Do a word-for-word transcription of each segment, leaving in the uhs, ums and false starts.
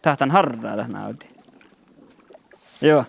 Sáhtán harra dat návdi. Joo.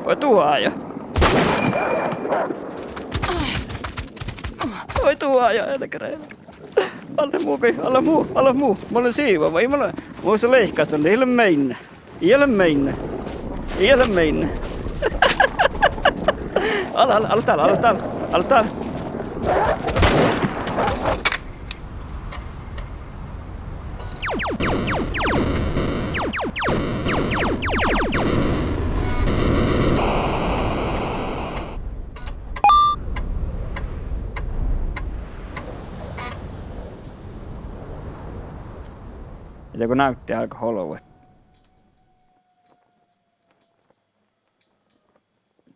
Oi, tuoja. Oi, tuoja, elkere. Ala mu, ala mu, ala mu. Mun lean siivama, ii mun lean. Mun lean leikastan, ii lean meinna. Ii lean meinna. Ii lean meinna. Ala, ala, ala dál, ala dál, ala dál. Ja go návtti álgá olbmot.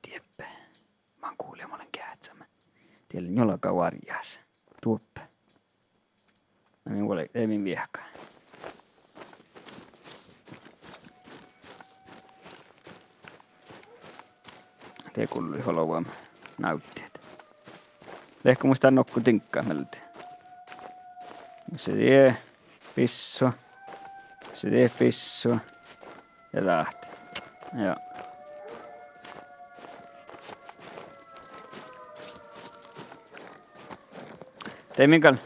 Dieppe. Man gullen, mun lean geahččama. Diet lea njolga várjjás. Duoppe. Na min vuolgit, de min viehka. De gullet olbmuid návtti. Leatgo mus dál nokko diŋggat mielde? Mus lea bissu. Mus lea bissu. Ja dát. Ja. De min gal.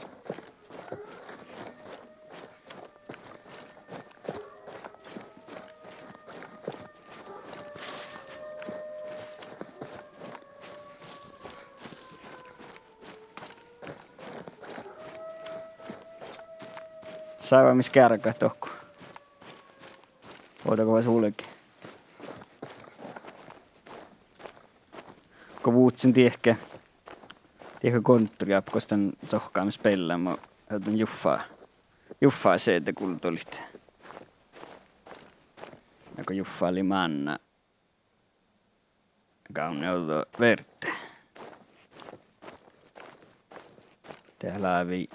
Sáva mis geargat dohko. Ovdal go vuos vulge. Go vuhtten dieđusge, dieđusge kontorii oppe gos dan sohkkámin spellan, mo dan Juffa, Juffa sede guldolit. Ja go Juffa lei mánná. Gávdnojuvvo virdde. De lávii,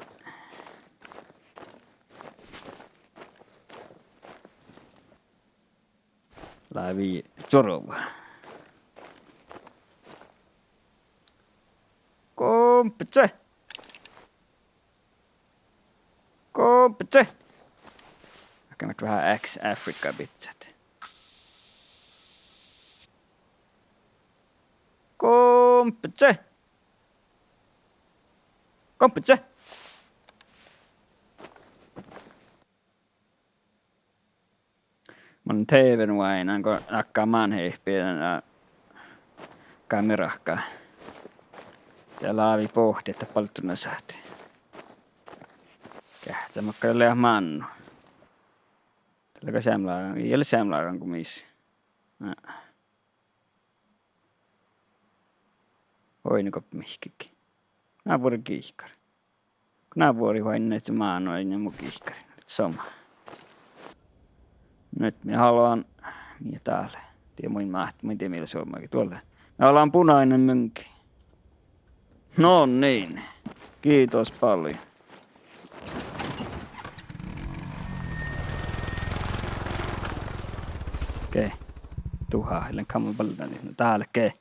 lávii čuorvu. Kompce! Kompce! Ahte mii veahá X Africa biccát. Kompce! Kompce! Mun T V-n vuoiŋŋan go nakká mánheipi, eh, kamera-, de lávii bohtet baldduna sáhttá. Geahččá makkár lea mánnu. Dat lea go seamlaga, ii leat seamlaga go mis. Ná. Oidne go mihkkege. Náburet giikkar. Náburet oidne, ahte mánnu oidne mu giikkar. Somá. Nugo mii háliimet, mii dál. Die mun máhtán, mun dieđán mii leat somá, go duolle. Mii háliimet bunainen müngi. No niin. Kiitos paljolles. Okei. Duhát, ii lean kamma baldan. No dál, okei.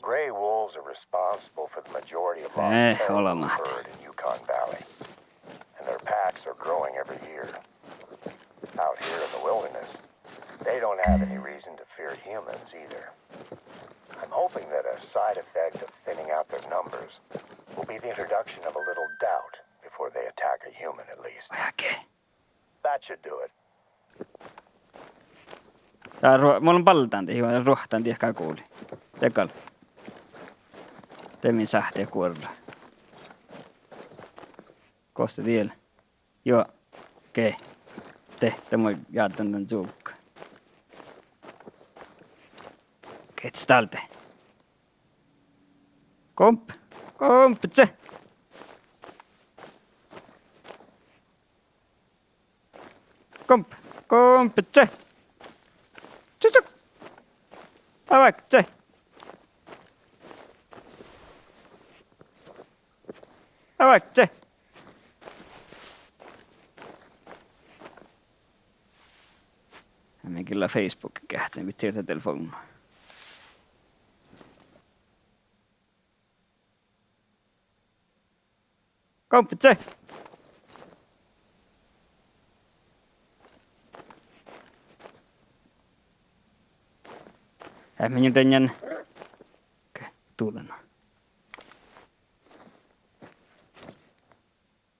Gray wolves are responsible for the majority of lost feral bird in Yukon Valley, and their packs are growing every year. Out here in the wilderness, they don't have any reason to fear humans either. I'm hoping that a side effect of thinning out their numbers will be the introduction of a little doubt before they attack a human, at least. That should do it. Dá ru-, mun lean baldan dieđusge, ruohttán dieđusge guli. De gal. De min sáhttá guorra. Gos de dieđán? Juo. Ge. De, de mun jáddán dan čuvgga. Gehččá dál de. Komp-, kompce. Komp-, kompce. Čučuk. Avakce. Avakce. gilla Facebook geahčen, bidjat sirdda telefovnna. Kompážii! Eat mii dainna? Okei, dulena.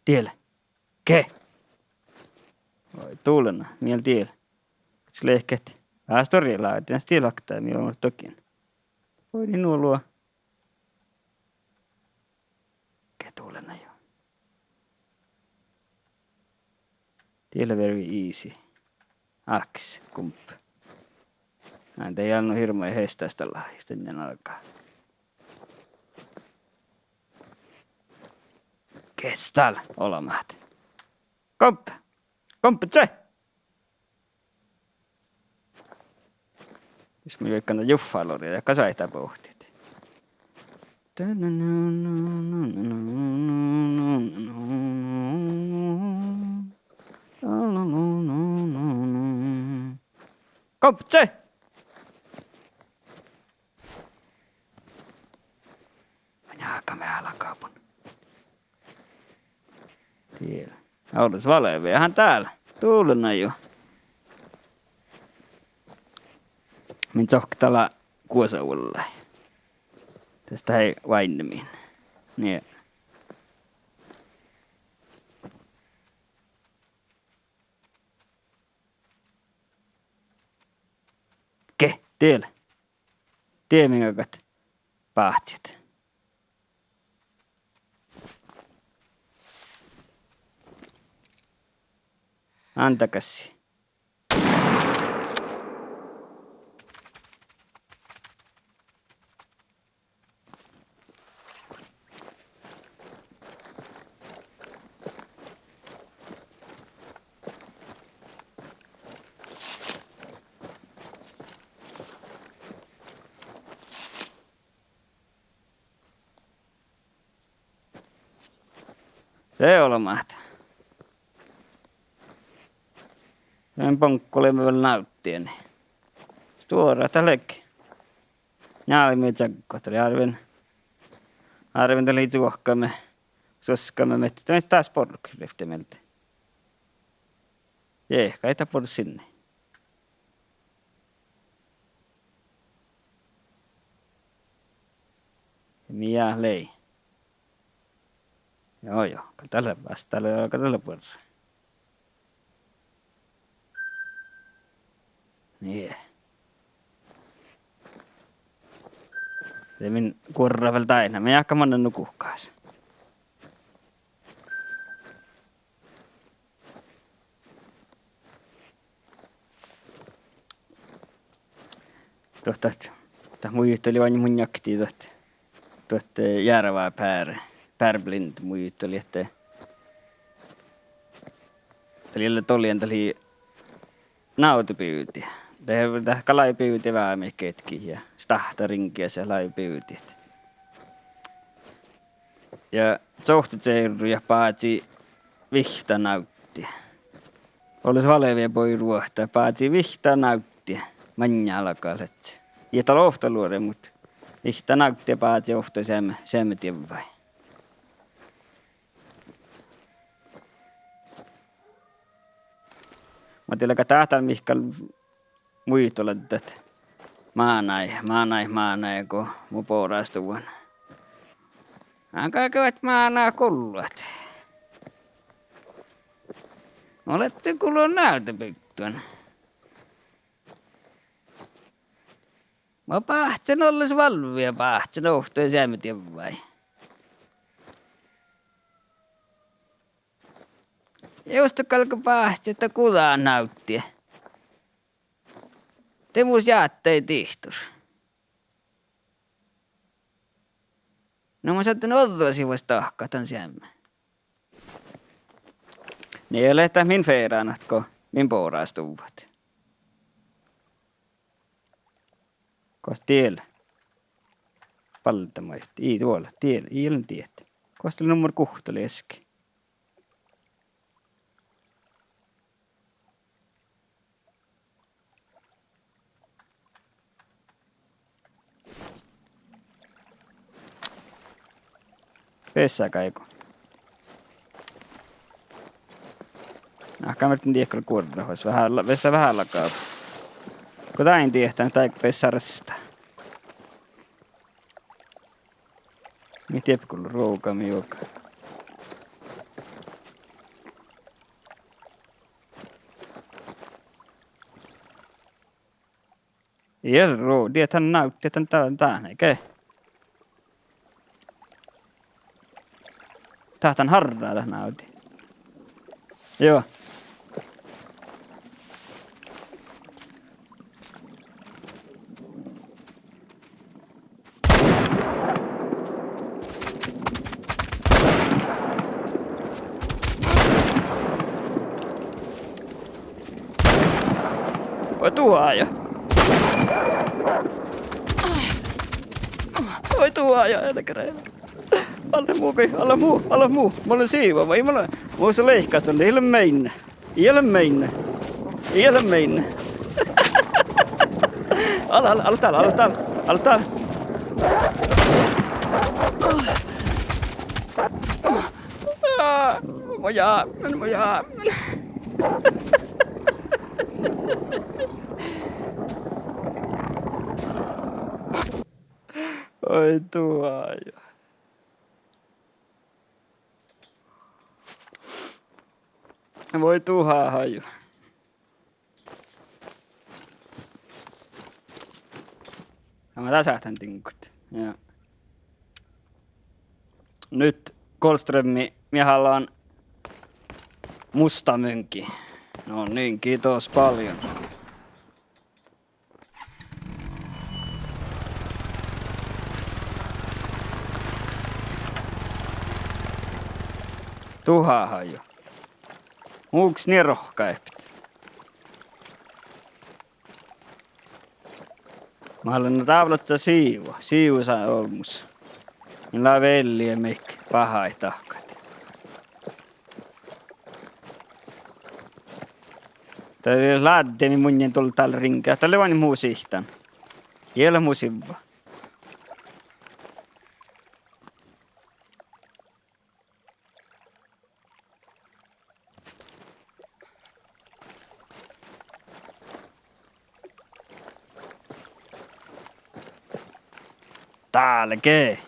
Diel. Ge. Oi, dulena, miel diel. Kas lehket? Aa, stuorra lávii, diel okta, mii ollu dohko. Oi, nu luo. Ge dulena jo. Diel lea very easy. Álggis, gump. Ná, de ii lean nu hirbmat hestastalla, iste ii lean álgá. Ge dat olbmát? Gump! Gump, tse! Mis mun juoiggan dan juffa lori, dat gal soaitá bohtet. Gump, tse! Maŋŋá mealakabun. Diel. Olles valvvi han dál. Dulena jo. Min cokte dá lea guosavuollái. Dasto eai váinnemin. Nie. Ge, diel. Die min galgat báhcit. Ándagassii. De olbmát. Min boŋkku lea vel návtti. Stuorra dat ledje. Njálmmi čaggot dat lei árven. Árven dat lei čuohkame, suoskame, mii dat borgit rivtte mielde. Jee, gal dat borgii sinne. Mii lei. Joo, joo, gal dat lea vástá, gal dat lea buorre. Nie. De min guorra vel dainna, mii jáhkát mannan nu guhkás. Duot, dat, dat muitalii oaidná mun jakti duot, duot, eh, jearvá Pear, Pear Blind muitalii ahte dat lei dolljen, dat lei návdebivdi. Dat, dat galggai bivdit veaháš geahččat ja stáhta riŋgejus ja lávii bivdit. Ja čohcceteruid bázii vihtta návddi. Olles valvvi boi ruohta, bázii vihtta návddi. Maŋŋá galggai. Ii dat ovtta luoret, muhto vihtta návddi bázii ovtta seamma, seamma dievvái. Muhto dieđusge dat dál mihkkege muitaladdat mánáid, mánáid, mánáid go mun borastuvan. Aga go máná gullat. Mun lean gullan návdebivddan. Mun báhcen olles valvvi ja báhcen ovtta seamma dievvái. Jus galggan báhcet dat guđát návddi. De mus jáddái dihtor. Na mun sáhtán ođđasii vuos dahkat dan seamma. Nie lea dat min feránat go min borastuvvat. Gos diel. Balda maid. Ii duola. Diel. Ii lean diet. Gos dat lea nummer guhtta leaski? Bessa gáigo. Ahte gal mii dieđát guorrat, ves veahá, ves veahá laga. Go dain dieđán, dáigo bessá rastá. Mii dieppe gullo ruoga mii juoga. Ii ruo-, dieđán, návddidan dá-, dán ge. Dát han harra dat návddi. Juo. Vai tuoja. Vai tuoja, elkere. Alle mu, alle mu, alle mu. Mun lean siivva, vai mun lean. Mun lean leahkkástun, ii lean meinna. Ii lean meinna. Ii lean meinna. Alle, alle, alle dál, alle dál, alle dál. Aa, mu jápmen, mu jápmen. Oi tuoja. Voi tuoja haju. Ja ma dasa dan diŋggut. Ja. Nyt Golstrømmi, mii hálan musta møŋggi. No niin, kiitos paljon. Tuoja haju. Muhto nie rohkaippet. Mun lean dávlot siivvu, siivvu sa olmmoš. Min lea velje mihkke bahái dahkat. Dat lea ládde mii munnje dol dál riŋgii, dat lea ain mu sihtan. Ii lean mu sivva. Dál ge.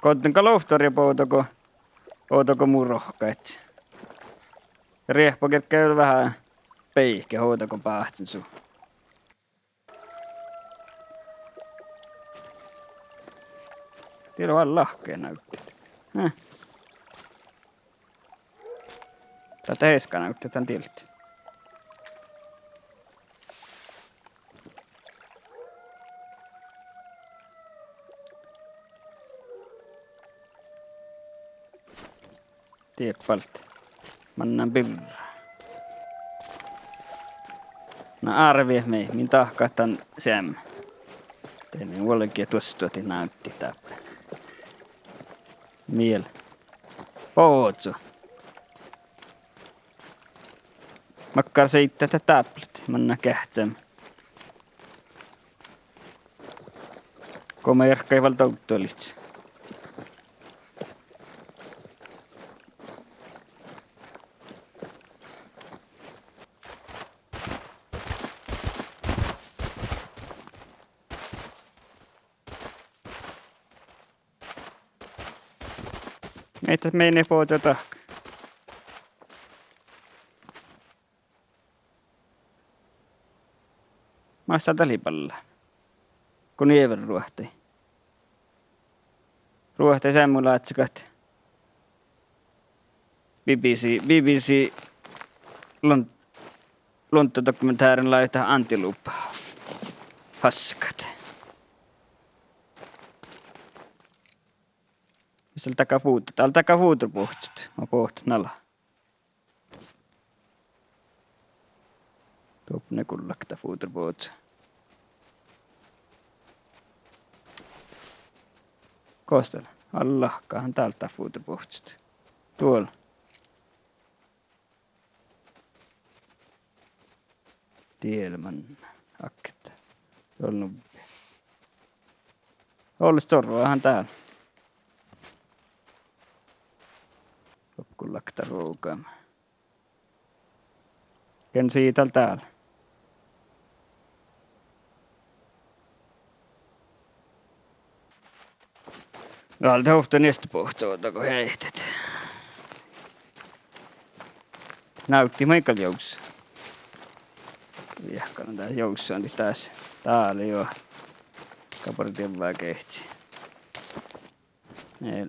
Goddin gal ovtta rieppa ovdal go, ovdal go mu rohkadit. Rieppa gerggai veahá beaivvi ovdal go báhcen su. Diet lea vel lahkka návddidan. Eh. Dat eai eska návddidan diet. Diet balde. Mannan birra. Na árvvi mii, min dahkat dan seammá. De mii vuolgit duostat návddidat dáppe. Miel. Bođu. Makkár siiddat dáppe, mannan geahččamin. Go mearkkaid vel dovddulit. Mii dat mii bođii dahkat. Mas dat lei ballán. Go nie vel ruohtai. Ruohtai seammuláhkai. B B C, B B C luon-, luonttadokumentárin lávii antilope. Fáskkat. Mis dal dakkár fut-, dal dakkár fuotrabohccot, ma bohten nalá. Doppe gullá dat fuotrabohccot. Gos dat lea? Alla, gáhán dál dat fuotrabohccot. Duol. Diel man akte. Duol nubbi. Olles sorvahan dál. Doppe gal lea dat rugan. Ken sii dal dál? Dal de ovtta niesttabovcca go heajet. Návddi maid gal jus. Viehkanan dál jus, dás. Dál lea juo. Gabbar dievva gehččii. Eai.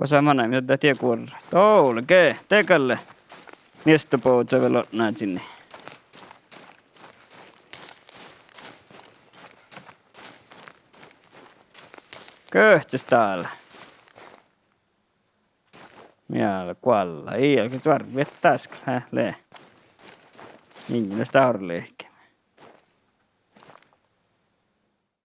Gosa manaimet dat die guorrat? Doppe ge, de gal lea niesttabovcca vel otná činnji. Guovttas dál. Miella guolla, ii, gal suorru viettá gal, eh, lea. Innas dál lea.